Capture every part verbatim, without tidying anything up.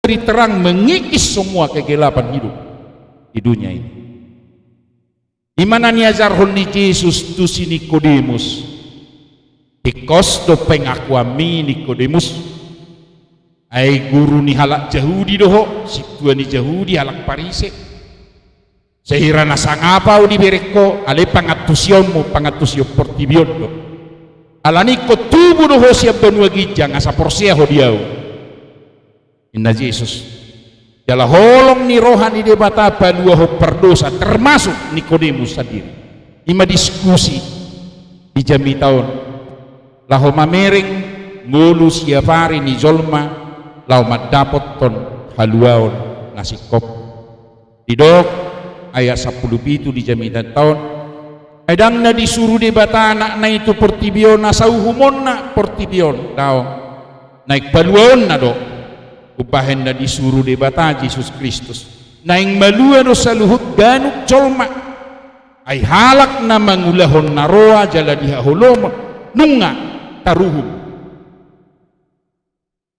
memberi terang, mengikis semua kegelapan hidup di dunia ini. I ma na niajarhon ni Jesus tu si Nikodemus. Tingkos do pengakuanmi, Nikodemus. Ai guru ni halak Jahudi do ho, sintua ni Jahudi, halak Parise. Sahira na sangap ahu dibereng ho, alai pangantusionmu pangantusion portibi on do. Alani ingkon tubu do ho sian banua ginjang asa porsea ho di ahu, ninna Jesus. Jala holong ni roha ni Debata paluahon pardosa, termasuk Nikodemus sandiri. I ma diskusi di jamita on. Laho mamereng ngolu siapari ni jolma laho mandapothon haluaon na singkop. Didok ayat sampulu pitu di jamita on. Ai ndang na disuru Debata Anakna i tu portibi on asa uhumonna portibi on, daong. Naeng paluaonna do. Umbahen na disuru Debata Jesus Kristus, naeng malua do saluhut ganup jolma. Ai halak na mangulahon na roa jala dihaholomon nunga taruhum.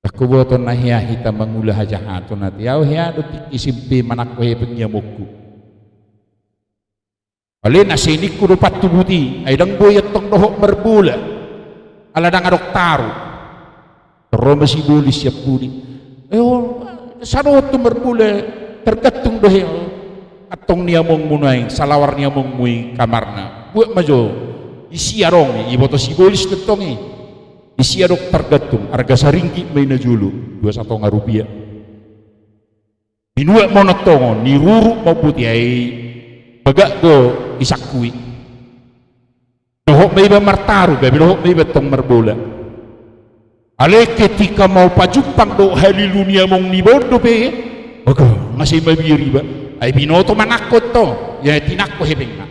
Ndang huboto na hea hita mangula hajahaton, ate. Ahu hea do tingki S M P manangko hepeng ni amongku. Alai na seningku do pantubut i, ai ndang boi antong dohot marbola. Ala ndang adong taru. Ro ma sibolis sian pudi. Eh, oh, sadohot tu marbola, tergantung do he. Antong ni amongmu nuaeng, salawar ni amongmu i kamarna. Buat ma jo. Disi adong i, iboto sibolis do antong i. Disi adong tergantung, arga saringgit ma i najolo, dua satonga rupia. Binuat ma on antong, niruruk ma on boti, ai bagak do isangku i. Dohot ma iba martaru, gabe dohot ma iba antong marbola. Alai ketika mau pajumpang dohot halilu ni among niba on dope, ogo, nga sai mabiar iba. Ai binoto manangko antong, ia tinangko hepengna.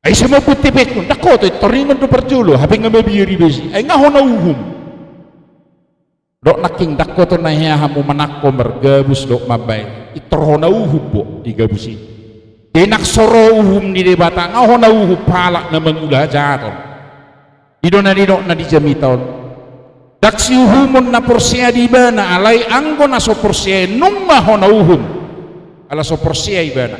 Ai ise ma bontepenku, ndang hoto, i torningon do parjolo, hape nga mabiar iba disi, ai nga hona uhum. Dok nangkin, ndang hoto na hea hamu manangko margabus dohot mambaen, i tor hona uhum bo di gabus i. Jadi nang so ro uhum ni Debata, nga hona uhum halak na mangula hajahaton. I do na nidokna di jamita on. Ndang siuhumon na porsea di ibana, alai anggo na so porsea i nunga hona uhum. Ala so porsea ibana.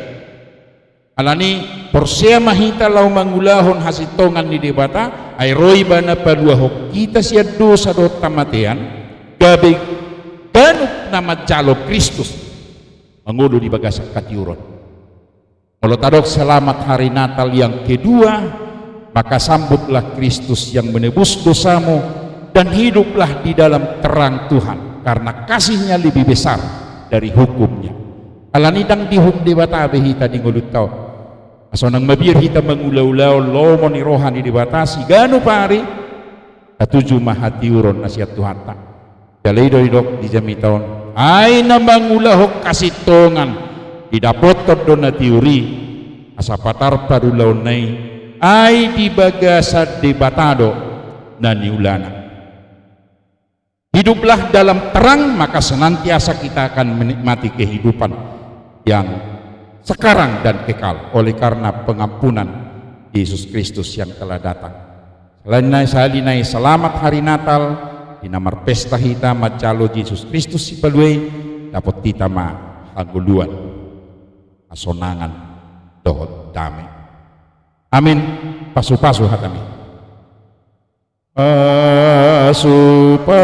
Alani porsea ma hita laho mangulahon hasintongan ni Debata, ai ro ibana paluahon hita sian dosa dohot hamatean, gabe ganup na manjalo Kristus mangolu di bagasan hatiuron. Molo tadok selamat hari Natal yang kedua, maka sambutlah Kristus yang menebus dosamu dan hiduplah di dalam terang Tuhan, karena kasih-Nya lebih besar dari hukum-Nya. Alani ndang diuhum Debata be hita di ngolunta on. Asa unang mabiar hita mangula ulaon lomo ni roha ni Debata siganup ari, tatuju ma hatiuron na sian Tuhanta. Jala i do didok di jamita on, ai na mangulahon hasintongan didapothon do na tiur i, asa patar parulaonna i, ai di bagasan Debata do na niulana. Hiduplah dalam terang, maka senantiasa kita akan menikmati kehidupan yang sekarang dan kekal oleh karena pengampunan Yesus Kristus yang telah datang. Sahali nai, sahali nai, selamat hari Natal. Di na marpesta hita manjalo Jesus Kristus Sipalua i, dapot hita ma hangoluan, hasonangan dohot dame. Amin. Pasupasu hatami. Pasupasu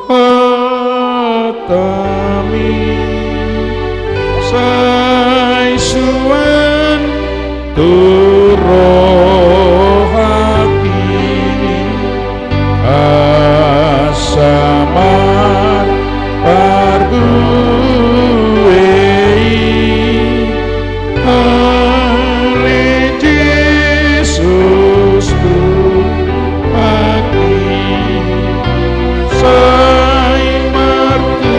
hatami, sai suan tu rohangki, asa marparbue i ale Jesus Tuhangki, sai martua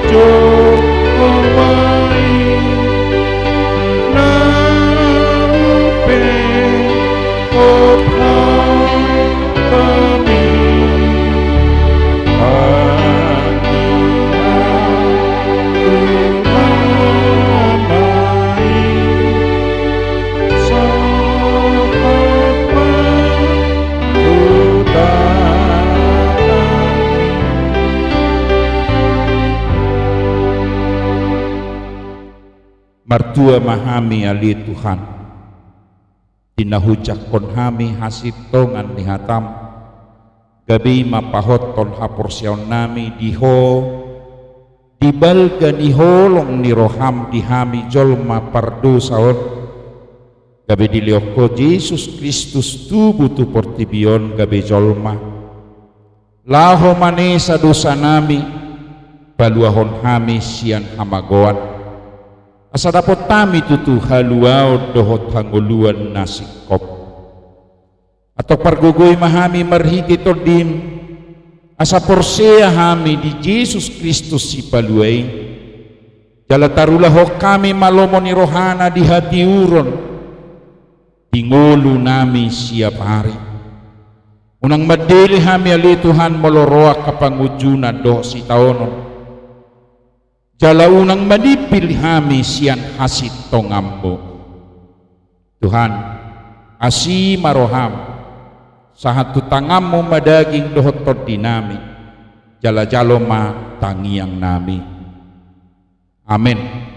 jo Ho ma i, na Martua ma hami ale Tuhan, di na hujangkon hami hasintongan ni hataM, gabe i ma pahothon haporseaonnami di Ho, di balga ni holong ni rohaM di hami jolma pardosa on, gabe dilehon Ho Jesus Kristus tubu tu portibi on gabe jolma. Laho manesa dosanami, paluahon hami sian hamagoan, asa dapot hami tutu haluaon dohot hangoluan na singkop. Antong pargogoi ma hami marhite TondiM, asa porsea hami di Jesus Kristus Sipalua i, jala tarulahon hami ma lomo ni rohaNa di hatiuron di ngolunami siap ari. Unang mandele hami ale Tuhan molo ro angka pangunjunan dohot sitaonon, jala unang manimpil hami sian hasintonganMu. Tuhan, asi ma rohaM, sahat tu tanganMu ma daging dohot tondinami, jala jalo ma tangiangnami. Amen.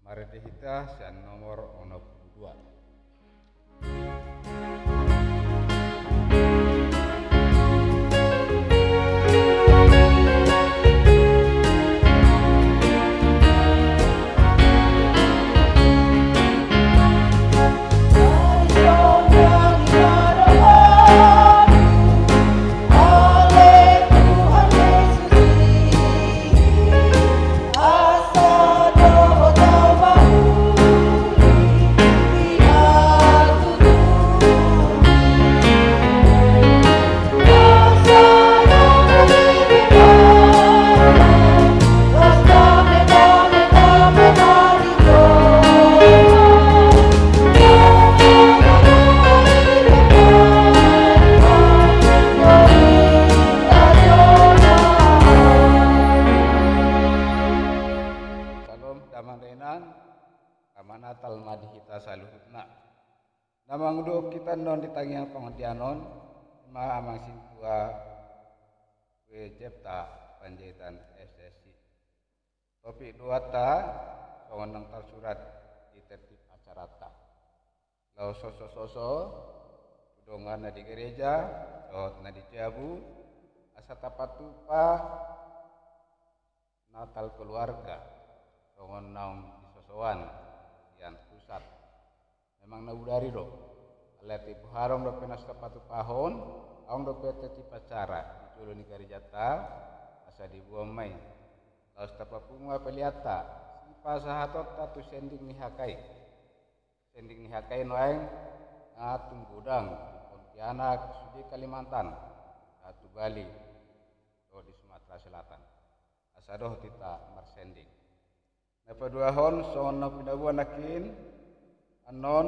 Marende hita sian nomor onom pulu dua. Syalom, damang dainang, selamat Natal ma di hita saluhutna. Na manguduhon hita annon di tangiang pangandian on, ima amang sintua W. Jepta, Panjaitan S S I. Topik doanta, songon naung tarsurat di tertib acaranta. Laos sosososo, tu dongan na di gereja, dohot na di jabu, asa tapatupa Natal keluarga, songon naung disosoan sian pusat. Memang na bodari do, alai ate boha adong dope na so tapatupahon, adong dope tertib acara di jolo ni garejanta, asa diboan ma i. Laos tapapungu apelianta, sipasahatonta tu sending ni H K I. Sending ni H K I nuaeng, na tung godang, Pontianak, sude Kalimantan, na tu Bali, dohot di Sumatera Selatan. Asa dohot hita marsending. Na paduahon songon na pinaboa nangkin, annon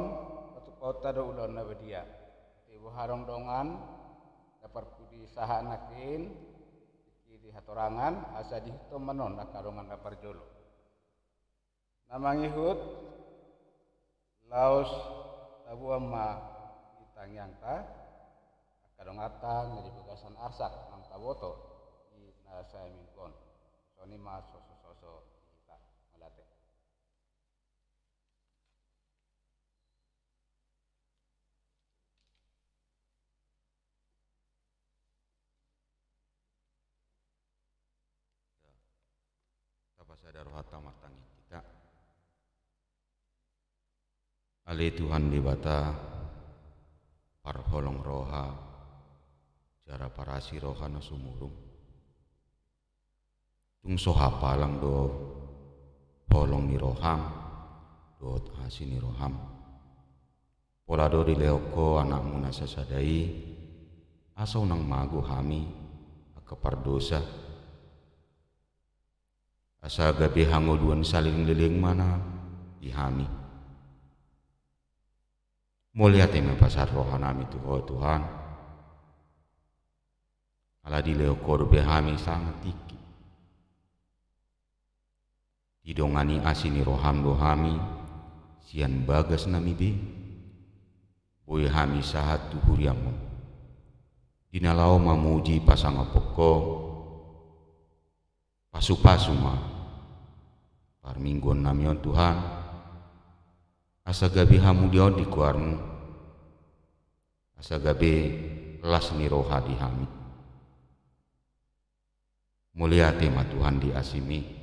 patupahonta do ulaon na badia. Ate boha adong dongan na parpudi sahat nangkin, di hatorangan, asa diihuthon ma annon angka dongan na parjolo. Na mangihut, laos taboan ma di tangiangta angka donganta na di bagasan arsak naung taboto di na sae minggu on. Songon i ma sosososo di hita. Mauliate. Ya. Tapasada rohanta martangiang hita. Ale Tuhan Debata, parholong roha, jala parasi roha na sumurung. Tung so hapalang do holong ni roham, dohot asi ni roham. Pola do dilehon ho anakmu na sasada i, asa unang mago hami, angka pardosa. Asa gabe hangoluan saleleng-leleng ma na di hami. Mauliate ma pasahat rohanami tu Ho Tuhan, ala dilehon Ho dope hami sanga tingki. Didongani asi ni roham do hami sian bagasnami be, boi hami sahat tu huriam on, di na laho mamuji pasangaphon Ho. Pasupasu ma parmingguonnami on Tuhan, asa gabe hamuliaon di goarmu, asa gabe las ni roha di hami. Mauliate ma Tuhan di asimi.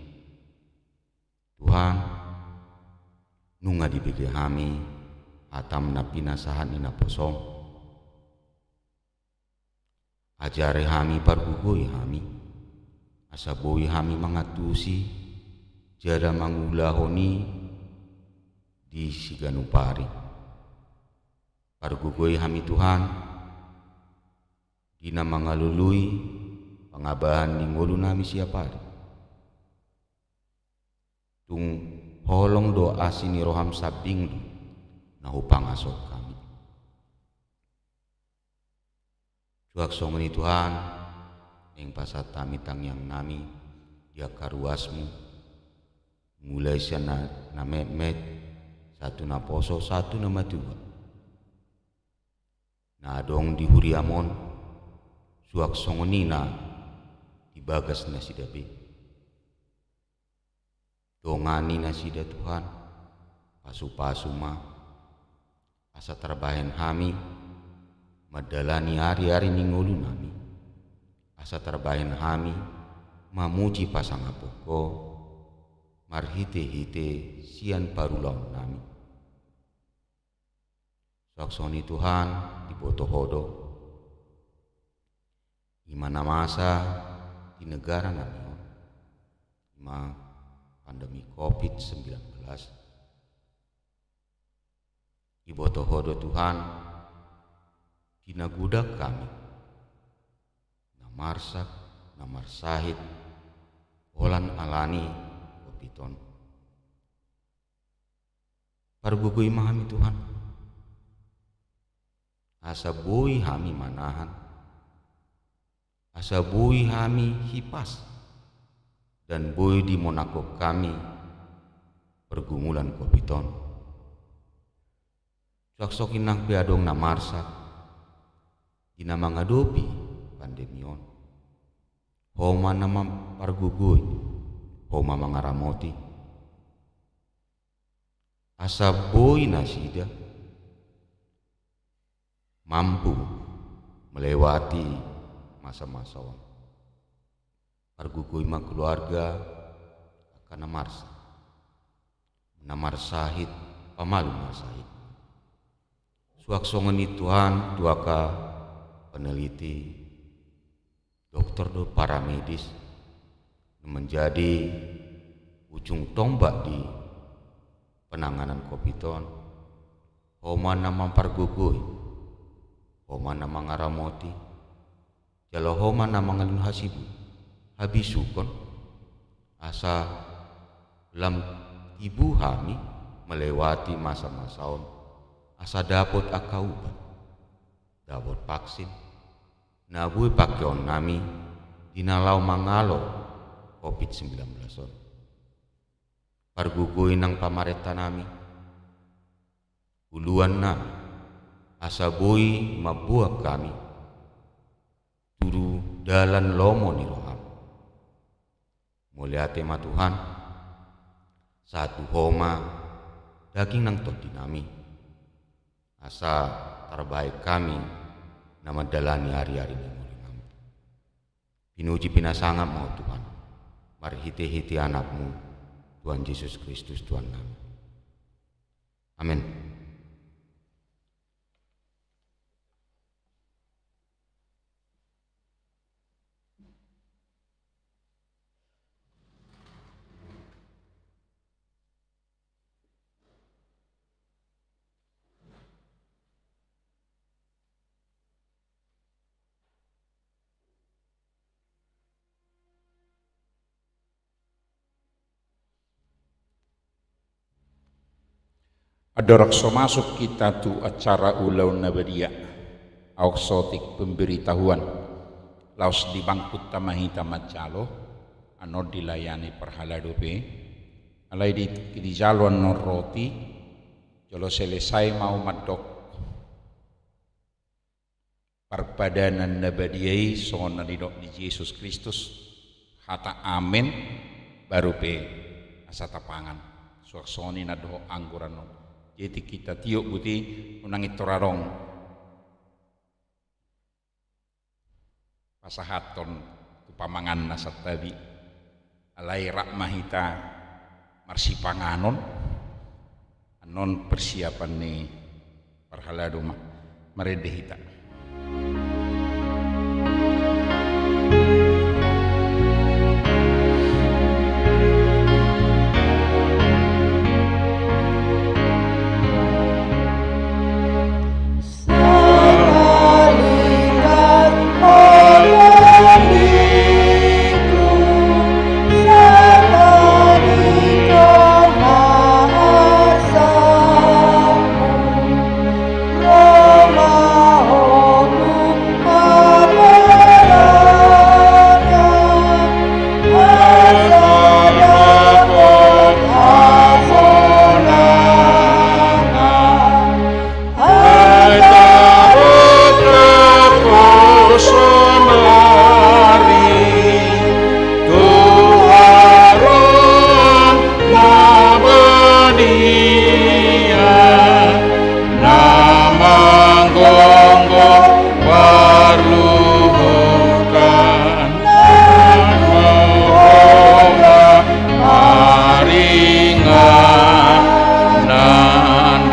Tuhan, nunga dibege hami hatam na pinasahat ni naposom. Ajari hami, pargogoi hami, asa boi hami mangantusi jala mangulahon i di siganup ari. Pargogoi hami Tuhan, di na mangalului pangabahan ni ngolunami siap ari. Tung holong do asi ni roham sambing do na hupangasok hami. Suang songon i Tuhan, naeng pasahat hami tangiangnami di angka ruasmu, mulai sian na, na metmet, sahat tu na poso, sahat tu na matua, na adong di huriam on, suang songon i na di bagas nasida be. Dongani nasida Tuhan, pasupasu ma, asa tarbahen hami mandalani ari-ari ni ngolunami, asa tarbahen hami mamuji pasangaphon Ho marhite-hite sian parulaonnami. Suang songon i Tuhan, diboto Ho do i ma na masa di negaranami on, i ma pandemi covid sembilan belas. Diboto Ho do Tuhan, di na godang hami, na marsak, na marsahit, holan alani covid on. Pargogoi ma hami Tuhan, asa boi hami manahan, asa boi hami hipas, dan boi dimonanghon hami pergumulan covid on. Suang songon i nang pe adong na marsak di na mangadopi pandemi on, Ho ma na mampargogoi, Ho ma mangaramoti, asa boi nasida mampu melewati masa-masa on. Pargogoi ma keluarga angka na marsak, na marsahit, pamalum ma sahit. Suang songon i Tuhan, tu angka peneliti, dokter do, para medis, na menjadi ujung tombak di penanganan covid on, Ho ma na mampargogoi, Ho ma na mangaramoti, jala Ho ma na mangalehon hasibuan, habisuhon, asa lam tibu hami melewati masa-masa on, asa dapot angka ubat, dapot vaksin, na boi pakeonnami di na laho mangalo covid sembilan belas on. Pargogoi nang pamarentanami, uluannami, asa boi mamboan hami tu dalan lomo ni roham. Mauliate ma Tuhan, sahat tu Ho ma daging nang tondinami, asa tarbahen hami na mandalani ari-ari ni ngolunami. Pinuji pinasangap ma Ho Tuhan, marhite-hite Anakmu, Tuhan Jesus Kristus Tuhannami. Amen. Andorang so masuk hita tu acara ulaon na badia, aut sotik pemberitahuan. Laos di bangkunta ma hita manjalo, annon dilayani parhalado pe. Alai di, dijalo annon roti, jolo selesai ma ahu mandok parpadanan na badia i songon na nidok ni Jesus Kristus, hata amen, baru pe asa tapangan. Suang songon i na dohot anggur annon. Jadi hita tiop buti, unang intor adong pasahathon tu pamanganna santabi. Alai rap ma hita marsipanganon. Annon persiapan ni parhalado ma. Marende hita.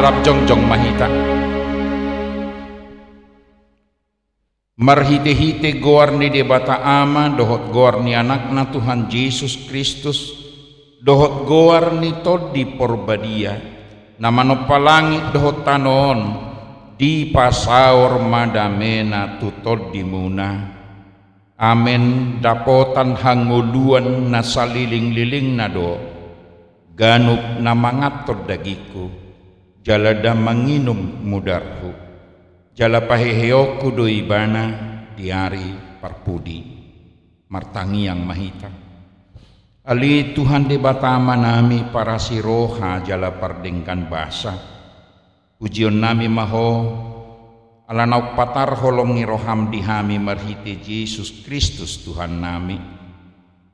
Rap jongjong ma hita. Marhitehite goar ni Debata Ama dohot goar ni Anakna Tuhan Jesus Kristus, dohot goar ni Tondi Porbadia, na manompa langit dohot tano on, dipasaor ma damena tu tondimuna. Amen. Dapotan hangoluan na salelenglelengna do ganup na manganhon dagingku jala na manginum mudarhu, jala paheheonku do ibana di ari parpudi. Martangiang ma hita. Ale Tuhan Debata Amanami, parasiroha jala pardenggan basa, pujionnami ma Ho, ala naung patar holong ni roham di hami marhite Jesus Kristus Tuhannami.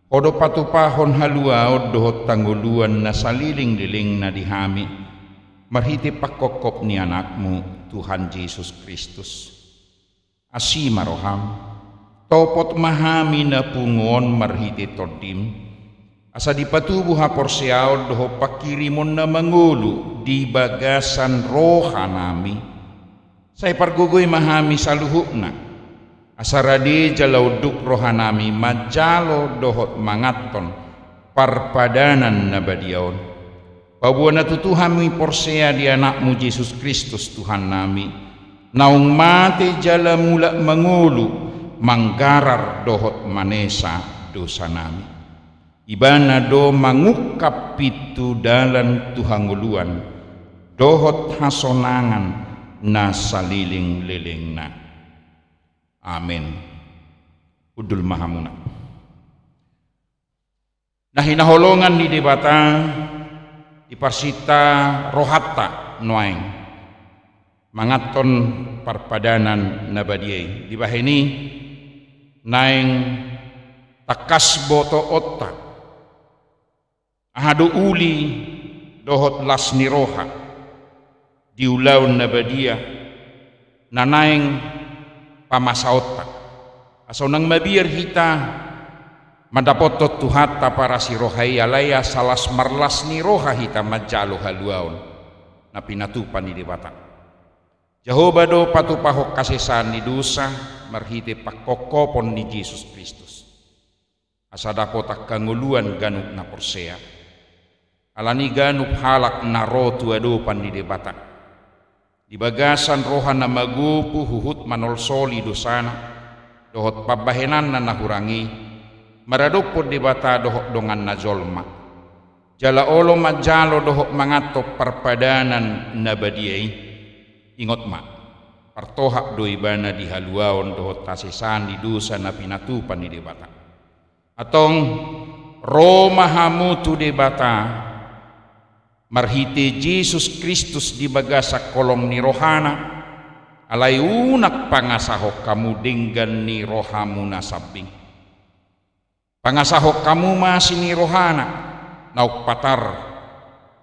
Ho do patupahon haluaon dohot hangoluan na salelenglelengna di hami, marhite pangkophop ni Anakmu, Tuhan Jesus Kristus. Asi ma roham, topot ma hami na pungu on marhite Tondim, asa dipatubu haporseaon dohot panghirimon na mangolu di bagasan rohanami. Sai pargogoi ma hami saluhutna, asa rade jala unduk rohanami manjalo dohot manganhon parpadanan na badia on. Paboa na tutu hami porsea di Anakmu Jesus Kristus Tuhannami, naung mate jala mulak mangolu, manggarar dohot manesa dosanami. Ibana do mangungkap pintu dalan tu hangoluan dohot hasonangan na salelenglelengna. Amen. Hundul ma hamuna. Na hinaholongan ni Debata, diparsinta rohanta nuaeng manganhon parpadanan na badia i. Dibahen i naeng tangkas botoonta aha do uli dohot las ni roha di ulaon na badia na naeng pamasaonta. Asa unang mabiar hita mandapothon Tuhanta parasiroha i, alai asa las marlas ni roha hita manjalo haluaon na pinatupa ni Debata. Jahowa do patupahon hasesaan ni dosa marhite pangkophopon ni Jesus Kristus, asa dapotan hangoluan ganup na porsea. Alani ganup halak na ro tu adopan ni Debata, di bagasan roha na magopu huhut manolsoli dosana dohot pambahenanna na hurang i maradophon Debata dohot donganna jolma. Jala olo manjalo dohot manganhon parpadanan na badia i, ingot ma, partohap do ibana di haluaon dohot hasesaan ni dosa na pinatupa ni Debata. Antong, ro ma hamu tu Debata marhite Jesus Kristus di bagasan holong ni rohana, alai unang pangasahon hamu denggan ni rohamuna sambing. Pangasahon hamu ma asi ni rohana, naung patar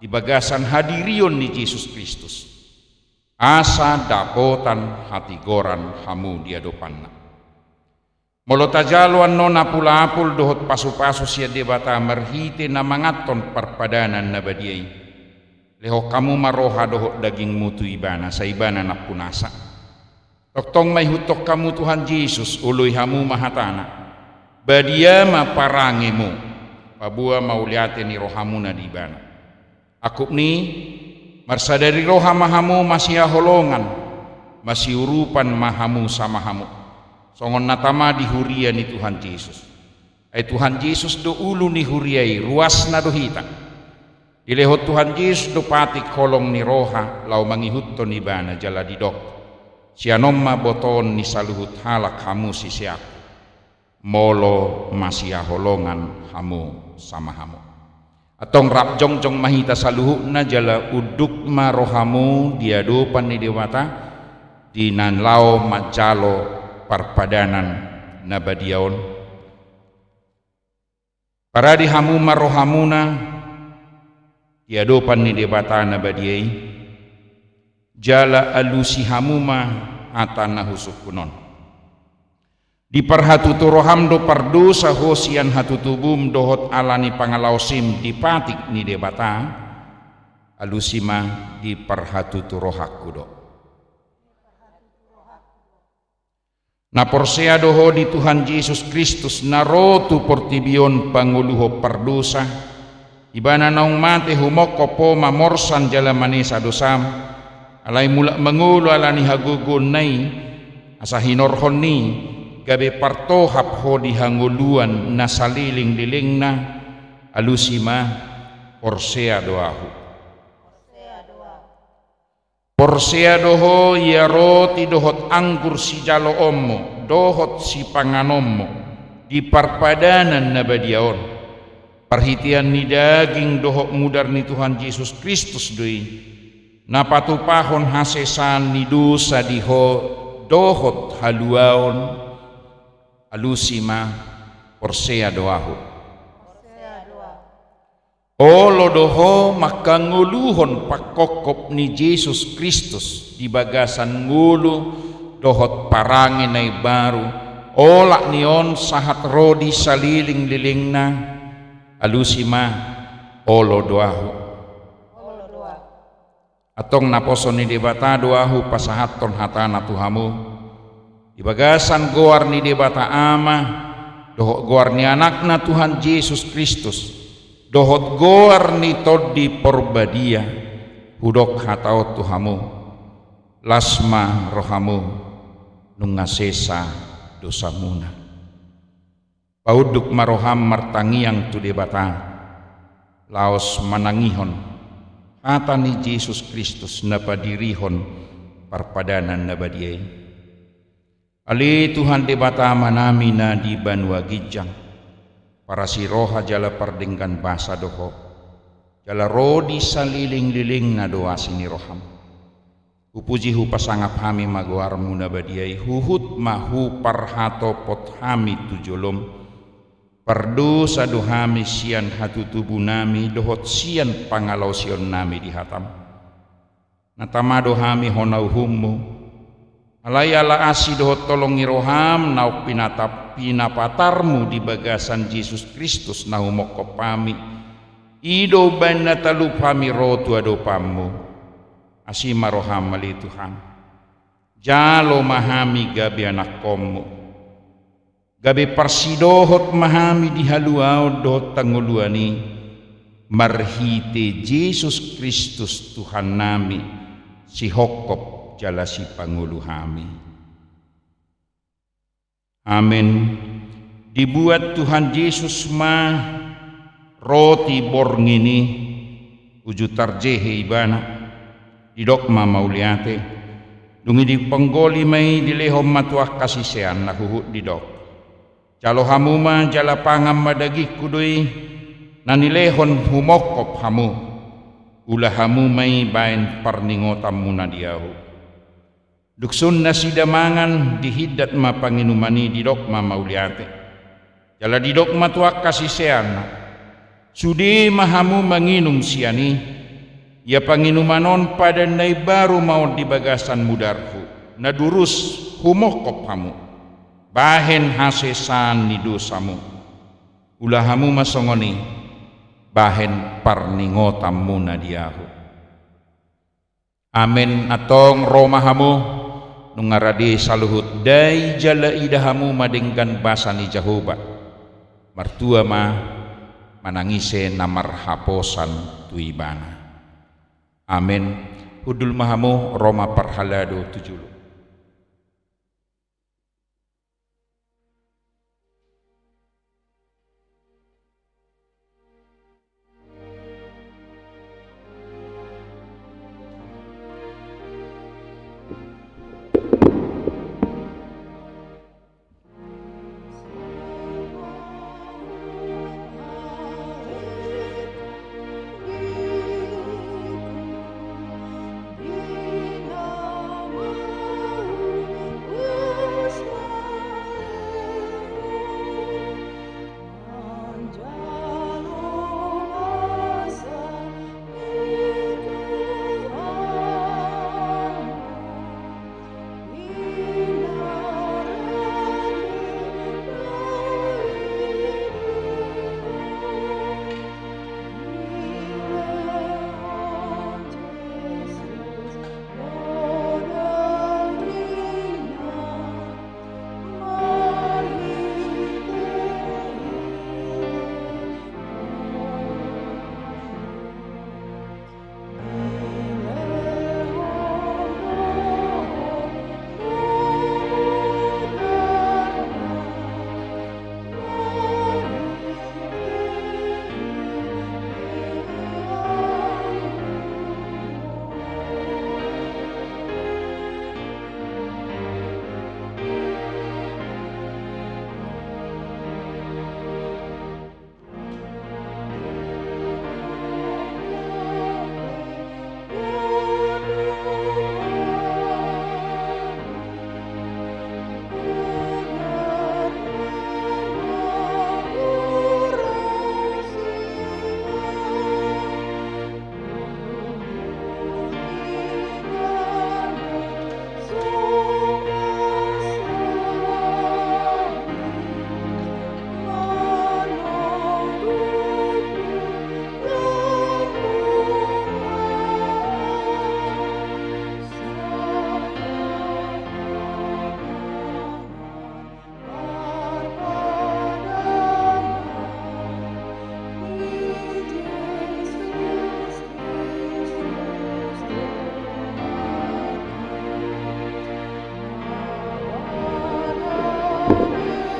di bagasan hadirion ni Jesus Kristus, asa dapotan hatigoran hamu di adopanna. Molo tajalo annon apulapul dohot pasupasu sian Debata marhite na manganhon parpadanan na badia i, lehon hamu ma roha dohot dagingmu tu ibana, sai ibana nampunasa. Tongtong ma ihuthon hamu Tuhan Jesus, oloi hamu ma hatana. Badia ma parangemu, paboa mauliate ni rohamuna di ibana. Angkup ni i, marsadari roha ma hamu masihaholongan, masiurupan ma hamu sama hamu, songon na tama di huria ni Tuhan Jesus. Ai Tuhan Jesus do ulu ni huria i, ruasna do hita. Dilehon Tuhan Jesus do patik holong ni roha laho mangihuthon ibana jala didok: Sian on ma botoon ni saluhut halak hamu siseanku, molo masihaholongan hamu sama hamu. Antong rap jongjong ma hita saluhutna jala unduk ma rohamu di adopan ni Debata, di na laho manjalo parpadanan na badia on. Parade hamu ma rohamuna di adopan ni Debata na badia i, jala alusi hamu ma hata na husungkun on. Diparhatutu roham do pardosa ho sian hatutubum dohot ala ni pangalaosim di patik ni Debata, alusi ma: Diparhatutu rohangku do. Na porsea do ho di Tuhan Jesus Kristus, na ro tu portibi on pangoluhon pardosa, ibana naung mate humongkop ho mamorsan jala manesa dosam, alai mulak mangolu ala ni hagogoonna i, asa hinorhon ni i gabe partohap ho di hangoluan na saleleng-lelengna, alusi ma: Porsea do ahu. Porsea do ho ia roti dohot anggur sijaloonmu dohot sipanganonmu di parpadanan na badia on. Parhitean ni daging dohot mudar ni Tuhan Jesus Kristus do i, na patupahon hasesaan ni dosa di ho dohot haluaon, alusi ma: Porsea do ahu. Olo do ho manghangoluhon pangkongkop ni Jesus Kristus di bagasan ngolu dohot parange na imbaru, olat ni on sahat ro di saleleng-lelengna, alusi ma: Olo do ahu. Antong naposo ni Debata do ahu pasahathon hatana tu hamu, di bagasan goar ni Debata Ama, dohot goar ni Anakna Tuhan Jesus Kristus, dohot goar ni Tondi Porbadia, hudok hata on tu hamu: Las ma rohamu, nunga sesa dosamuna. Paunduk ma roham martangiang tu Debata, laos manangihon hata ni Jesus Kristus na padirihon parpadanan na badia i. Ale Tuhan Debata Amanami na di banua ginjang, parasi roha jala pardenggan basa do ho, jala ro di saleleng-lelengna do asi ni roham. Hupuji hupasangap hami ma goarmu na badia i, huhut ma huparhatopot hami tu jolom. Pardosa do hami sian hatutubunami dohot sian pangalaosionnami di hatam. Na tama do hami hona uhummu. Alai ala asi dohot holong ni roham naung pinatap, pinapatarmu di bagasan Jesus Kristus na humongkop hami, i do umbahen na talup hami ro tu adopanmu. Asi ma roham ale Tuhan. Jalo ma hami gabe anakkonmu. Gabe parsidohot ma hami di haluaon dohot hangoluan i, marhite Jesus Kristus Tuhannami, sihongkop jala sipangolu hami. Amen. Dibuat Tuhan Jesus ma roti borngin i, uju tarjehe ibana, didok ma mauliate, dung i diponggoli ma i, dilehon ma tu angka siseanna huhut didok: Jalo hamu ma jala pangan ma, dagingku do i, na nilehon humongkop hamu. Ula hamu ma i bahen parningotanmuna di ahu. Dung sun nasida mangan, dihindat ma panginuman i, didok ma mauliate. Jala didok ma tu angka siseanna: Sude ma hamu manginum sian i. Ia panginuman on padan na imbaru ma on di bagasan mudarhu, na durus humongkop hamu, bahen hasesaan ni dosamu. Ula hamu ma songon i, bahen parningotanmuna di ahu. Amen. Antong ro ma hamu, nunga rade saluhut, dai jala ida hamu ma denggan basa ni Jahowa. Martua ma, manang ise na marhaposan tu ibana. Amen. Hundul ma hamu, ro ma parhalado tu julu.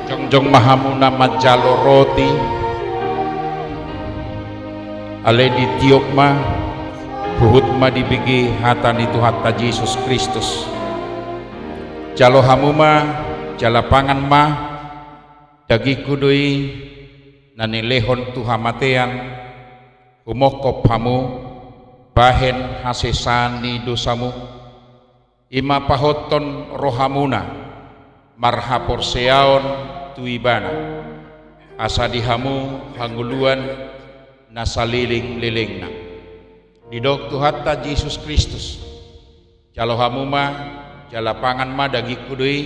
Jongjong ma hamu na manjalo roti, alai ditiop ma, huhut ma dibege hata ni Tuhanta Jesus Kristus. Jalo hamu ma, jala pangan ma, dagingku do i, na nilehon tu hamatean, humongkop hamu, bahen hasesaan ni dosamu. I ma pahothon rohamuna marhaporseaon tu Ibana, asa di hamu hangoluan na salelenglelengna. Didok Tuhanta Jesus Kristus: Jalo hamu ma, jala pangan ma, dagingku do i,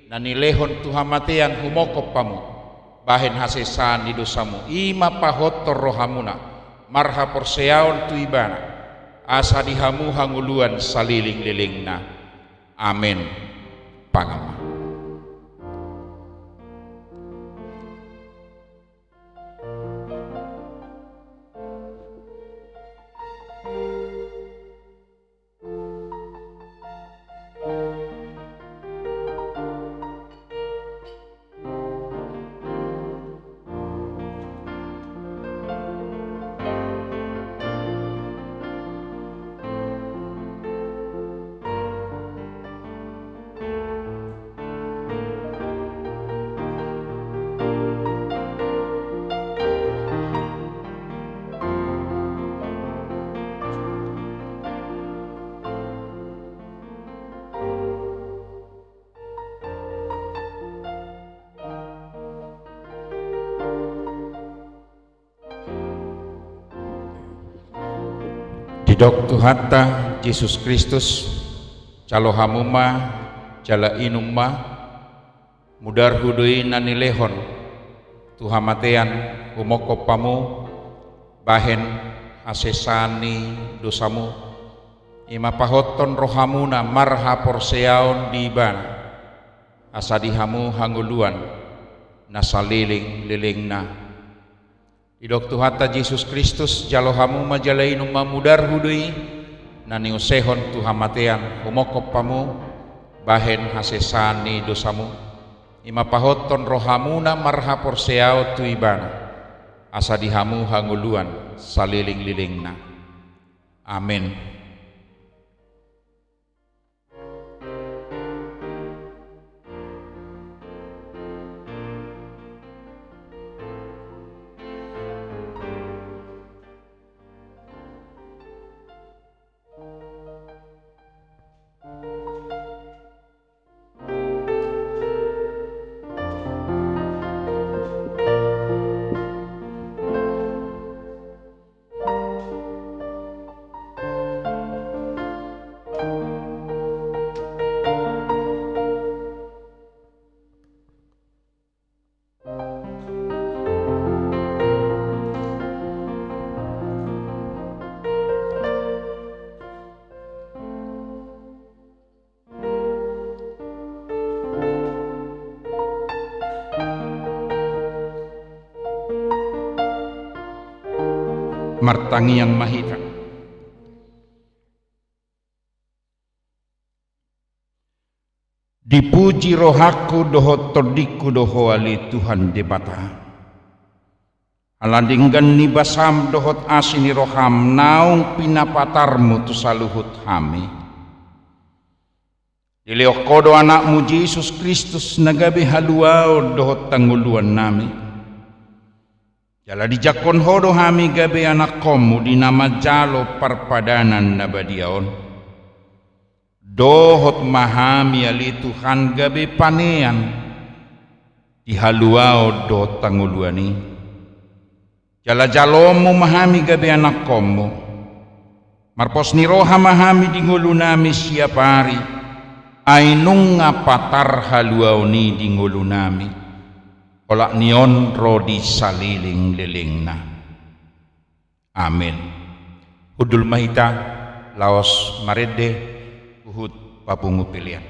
na nilehon tu hamatean, humongkop hamu, bahen hasesaan ni dosamu. I ma pahothon rohamuna marhaporseaon tu Ibana, asa di hamu hangoluan salelenglelengna. Amen. Pangan ma. Didok Tuhanta Jesus Kristus, jalo hamu ma, jala inum ma, mudarhu do i na nilehon tu hamatean, humophop hamu, bahen hasesaan ni dosamu, i ma pahothon rohamuna marhaporseaon di Ibana, asa di hamu hangoluan na salelenglelengna. Didok Tuhanta Jesus Kristus, jalo hamu ma jala inum ma mudarhu do i, na niusehon tu hamatean, humophop hamu, bahen hasesaan ni dosamu, i ma pahothon rohamuna marhaporseaon tu Ibana, asa di hamu hangoluan salelenglelengna. Amen. Martangiang ma hita. Dipuji rohangku dohot tondingku do Ho ale Tuhan Debata. Ala denggan ni basam dohot asi ni roham naung pinapatarmu tu saluhut hami. Dilehon Ho do Anakmu Jesus Kristus na gabe haluaon dohot hangoluannami. Jala dijangkon Ho do hami gabe anakkonmu di na manjalo parpadanan na badia on. Dohot ma hami ale Tuhan gabe panean di haluaon dohot hangoluan i. Jala jaloonmu ma hami gabe anakkonmu. Marpos ni roha ma hami di ngolunami siap ari, ai nunga patar haluaon i di ngolunami. Olat ni on ro di salelenglelengna. Amen. Hundul ma hita laos marende huhut papungu pelean.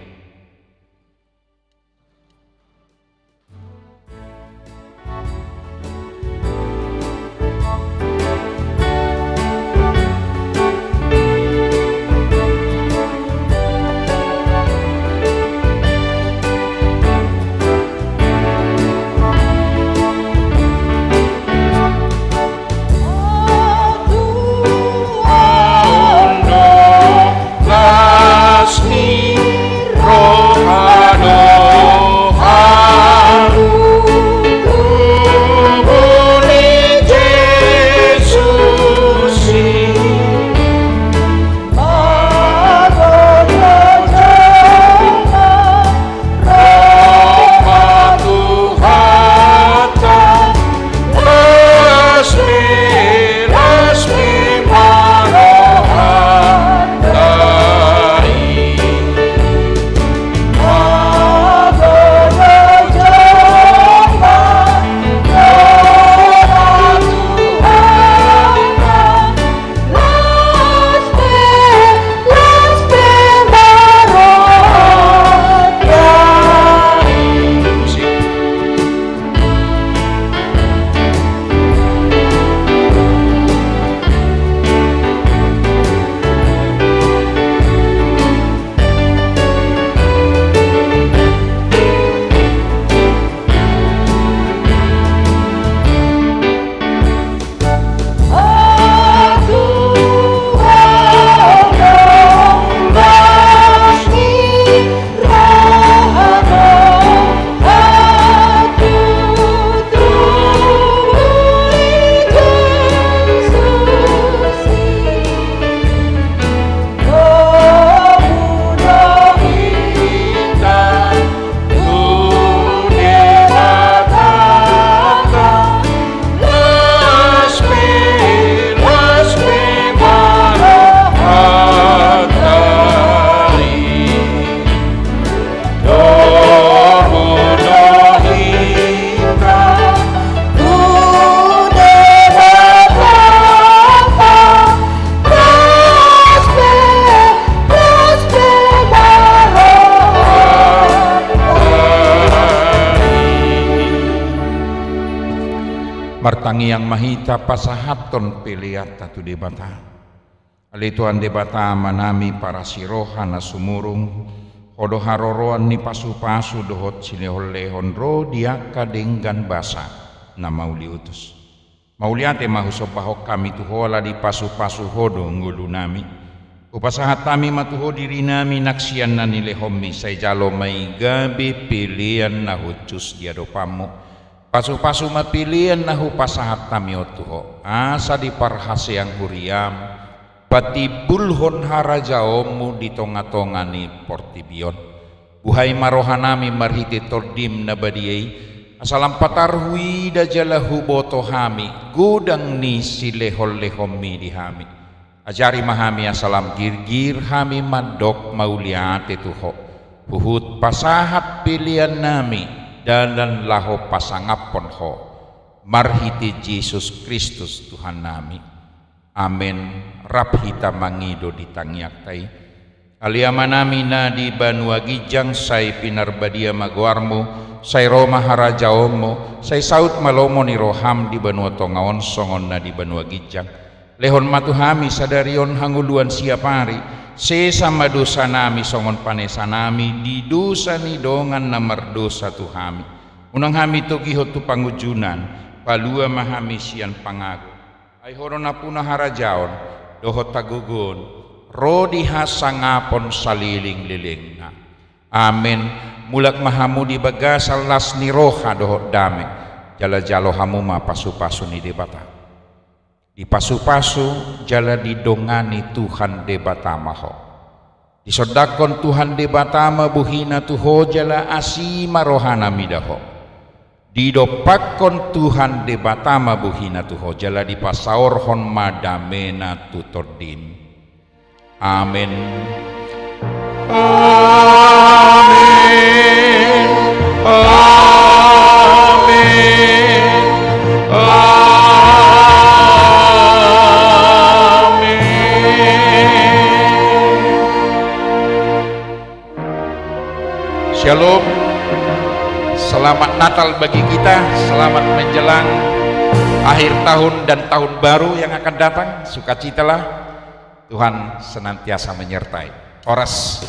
Tangiang ma hita pasahathon peleanta tu Debata. Ale Tuhan Debata Amanami parasi roha na sumurung, Ho do haroroan ni pasupasu dohot silehonlehon ro di angka denggan basa na mauliutus. Mauliate ma husombahon hami tu Ho ala dipasupasu Ho do ngolunami. Hupasahat hami ma tu Ho dirinami nang sian na nilehonMi, sai jalo ma i gabe pelean na hushus di adopanMu. Pasupasu ma pelean na hupasahat hami on tu Ho, asa diparhaseang huriaM patimbulhon harajaonMu di tongatonga ni portibi on. Buhai ma rohanami marhite TondiM na badia i, asa lam patar huida jala huboto hami godang ni silehonlehonMi di hami. Ajari ma hami asa lam girgir hami mandok mauliate tu Ho, huhut pasahat peleannami dalan laho pasangaphon Ho. Marhite Jesus Kristus Tuhannami. Amen. Rap hita mangido di tangiangta i. Ale Amanami na di banua ginjang, sai pinarbadia ma goarMu, sai ro ma harajaonMu, sai saut ma lomo ni rohaM di banua tonga on songon na di banua ginjang. Lehon ma tu hami sadari on hangoluan siapari, sesa ma dosanami songon panesanami di dosa ni dongan na mardosa tu hami. Unang hami togihon tu pangunjunan, palua ma hami sian pangago. Ai Ho do nampuna harajaon, dohot hagogoon, ro di hasangapon salelenglelengna. Amen. Mulak ma hamu di bagasan las ni roha dohot dame, jala jalo hamu ma pasupasu ni Debata. Dipasupasu jala didongani Tuhan Debata ma ho. Disondangkon Tuhan Debata ma bohina tu ho jala asi ma rohana mida ho. Didompakkon Tuhan Debata ma bohina tu ho jala dipasaorhon ma damena tu tondim. Amen. Amen. Amen. Amen. Shalom. Selamat Natal bagi kita, selamat menjelang akhir tahun dan tahun baru yang akan datang. Sukacitalah. Tuhan senantiasa menyertai. Horas.